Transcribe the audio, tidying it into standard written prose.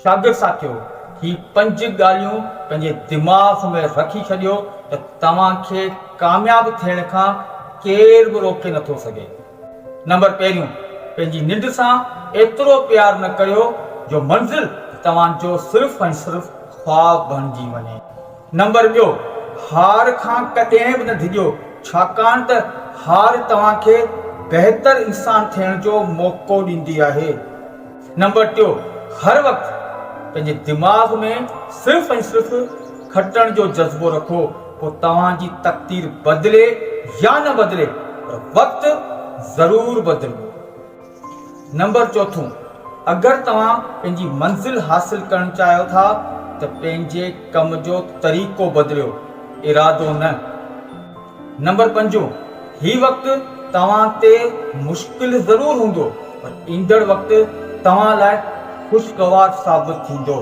شاگرد ساٿيو! هي پنج ڳالهيون پنهنجي دماغ ۾ رکي ڇڏيو ته توهان کي ڪامياب ٿيڻ کان ڪير به روڪي نٿو سگهي. نمبر پهريون، پنهنجي ننڊ سان ايترو پيار نه ڪريو جو منزل توهان جو صرف ۽ صرف خواب بڻجي وڃي. نمبر ٻيو، هار کان ڪڏهن به نه ڊڄو ڇاڪاڻ ته هار توهان کي بهتر انسان ٿيڻ جو موقعو ڏيندي آهي. نمبر ٽيو، هر وقت پنهنجي دماغ ۾ صرف ۽ صرف کٽڻ جو جذبو رکو پوء توهان جي تقدير بدلي يا نه بدلي پر وقت ضرور بدلبو. نمبر چوٿون، اگر توهان پنهنجي منزل حاصل ڪرڻ چاهيو ٿا ته پنهنجي ڪم جو طريقو بدليو، ارادو نه. نمبر پنجون، هي وقت توهان تي مشڪل ضرور هوندو پر ايندڙ وقت توهان لاء خوشگوار ثابت ٿيندو.